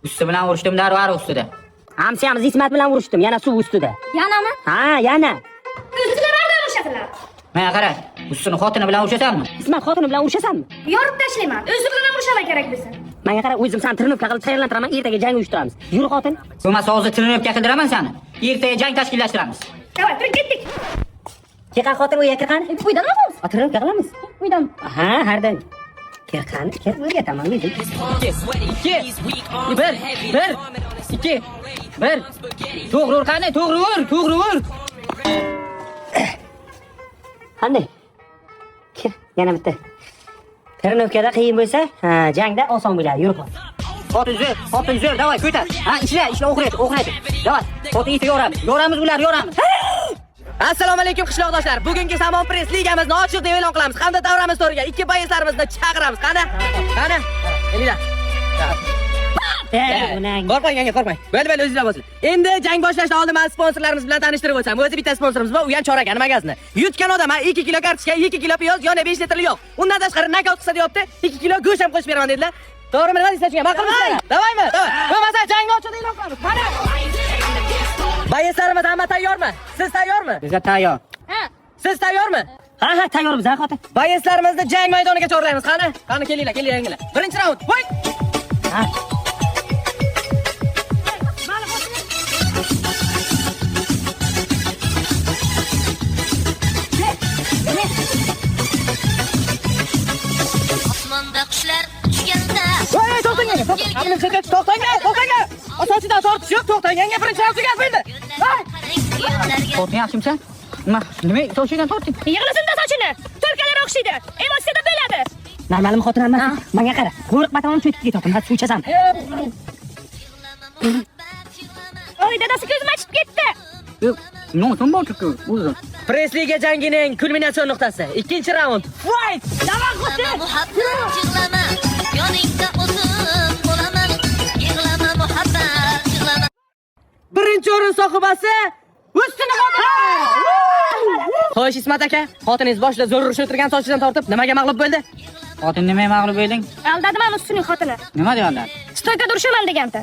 Usti bilan urishdim darvar ustida. Hamsiyamiz Ismat bilan urushdim, yana suv ustida. Yanami? Ha, yana. Ustida barda urishadilar. Menga qara, ustini xotini bilan urishasanmi? Ismat xotini bilan urushasanmi? Yorib tashlayman. O'zi bilan ham urushaman kerak bo'lsa. Menga qara, o'zim seni trenirovka qilib tayyorlantiraman, ertaga jang uyushtiramiz. Yur xotin. Bo'lmasa hozir trenirovka qildiraman seni. Ertaga jang tashkillashtiramiz. Давай, tur ketdik. Keqan xotin, uyga kirqani. Uydan nima qilamiz? Trenirovka qilamiz. Uydan. Ha, har doim. Kirqani, kir, o'rgataman o'zim. 2 1 1 2 1. To'g'ri ur qani, to'g'ri ur, to'g'ri ur. Qanday? Kir, yana bitta. Trenirovkada qiyin bo'lsa, ha, jangda oson bo'ladi. Yur xotin. Xotin zo'r, xotin zo'r, давай ko'tar. Ha, ishla, ishla, o'qraydi, o'qraydi. Давай, xotin eti yoramiz. Yoramiz ular, yoramiz. Assalomu alaykum qishloqdoshlar. Bugungi Samon Press ligamizni ochiq deb e'lon qilamiz hamda davramiz to'riga ikki боец larimizni chaqiramiz. Qani? Qani? Kelinglar. Onang. Qo'rqmang, yanga, qo'rqmang. Bo'ldi, bo'ldi, o'zingizlar bo'lsin. Endi jang boshlashdan oldin men sponsorlarimiz bilan tanishtirib o'tsam. O'zi bitta sponsorimiz bor, u ham Chorakani magazini. Yutgan odam 2 kilo kartoshka, 2 kilo piyoz, yana 5 litr yog'. Undan tashqari nokaut qilsa deyapti, 2 kilo go'sht ham qo'shib beraman dedilar. To'g'rimi, nima deysizlar shunga? Ma'qulmisizlar? Давай mi? Давай. Bo'lmasa jangni ochiq e'lon qilamiz. Qani? Боец larimiz hamma tayyormi? Siz tayyormi? Bizga tayyor. Ha. Siz tayyormi? Ha, ha, tayyormiz, ha, xotin. Боец larimizni jang maydoniga chorlaymiz. Qani? Qani kelinglar, kelinglar, yangilар. Birinchi raund. Voy! Ha. Osmonda qushlar uchganda Voy, to'xtang, yanga, to'xtang. To'xtang, to'xtang. Sochidan tortish yo'q, to'xtang. Yanga birinchi raund tugab bo'ldi. Voy! qarang yo'llarga Xotin yaxshimisan? Nima, nima sochindan tortding? Yig'lasin-da sochini. Turkalar o'xshaydi. Emotsiyada bo'ladi. Normalmi xotin hammasi? Menga qara. Qo'rqma tamom cho'kib ketyapman. Ha, suv ichasan. Yig'lama muhabbat yig'lama Oy, dadasi ko'zim achib ketdi. Yo'q, nosim bor chunki o'zi. Press liga jangining kulminatsion nuqtasi. Ikkinchi raund. Fight! Yig'lama muhabbat yig'lama yoningda o'zim bo'laman yig'lama muhabbat yig'lama Birinchi o'rin sohibasi Ustuni xotini. Xo'sh, Ismat aka, xotiningiz boshida zo'r urishib o'tirgan sochidan tortib nimaga mag'lub bo'ldi? Xotin nima mag'lub bo'lding? Aldadi mani ustining xotini. Nima deb aldadi? Стойка da urushaman degandi.